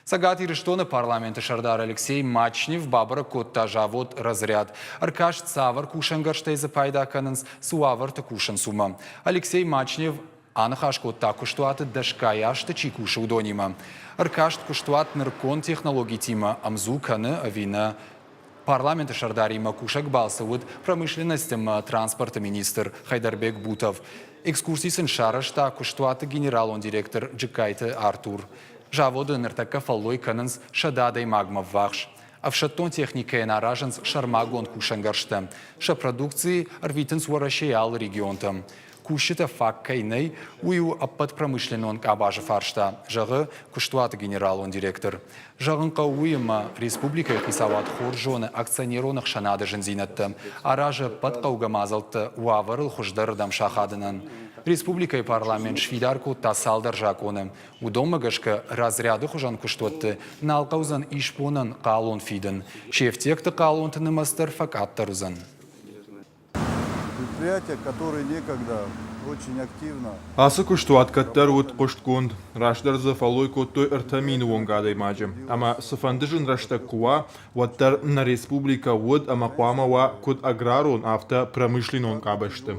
Цӕгат Ирыстоны парламенты сӕрдар Алексей Мачнев бабӕрӕг кодта завод «Разряд». Ӕркаст, цавӕр кусӕнгӕрзтӕй дзы пайда кӕнынц, цы уавӕрты кусынц, уымӕ. Алексей Мачнев аныхас кодта куыстуаты дӕсгай азты чи кусы, уыдонимӕ. Ӕркаст куыстуат нырыккон технологитимӕ ӕмдзу кӕны ӕви нӕ. Парламенты сӕрдаримӕ кусӕг балцы уыд промышленность ӕмӕ транспорты министр Хайдарбек Бутов. Экскурси сын сарӕзта куыстуаты генералон директор Джыккайты Артур. Заводы ныртӕккӕ фӕллой кӕнынц 100 адӕймагмӕ ввахс. Ӕфсӕддон техникӕйӕн аразынц сӕрмагонд кусӕнгӕрзтӕ. Сӕ продукци ӕрвитынц Уӕрӕсейы алы регионтӕм. Кусджытӕ фаг кӕй нӕй, уый у ӕппӕт промышленнон къабазы фарста, зӕгъы куыстуаты генералон директор. Зӕгъын хъӕуы уый, ӕмӕ республикӕйы хицауад хорз зоны акционерон ӕхсӕнады зындзинӕдтӕ, аразы ӕппӕт хъӕугӕ мадзӕлттӕ уавӕрыл хуыздӕрырдӕм сахадынӕн. Республикӕйы парламент сфидар кодта цалдӕр закъоны. Уыдонмӕ гӕсгӕ разряды хуызӕн куыстуӕтты нал хъӕудзӕн исбонӕн хъалон фидын. Се фтиӕгты хъалонты нымӕц дӕр фӕкъаддӕр уыдзӕн. Предприятие, которое некогда очень активно. Ацы куыстуат кӕддӕр уыд хъуыстгонд. Раздӕр дзы фӕллой кодтой 3000 онг адӕймаджы. Ӕмӕ цыфӕнды зын рӕстӕг куы уа, уӕддӕр нӕ республикӕ уыд ӕмӕ хъуамӕ уа куыд аграрон, афтӕ промышленнон къабӕзты.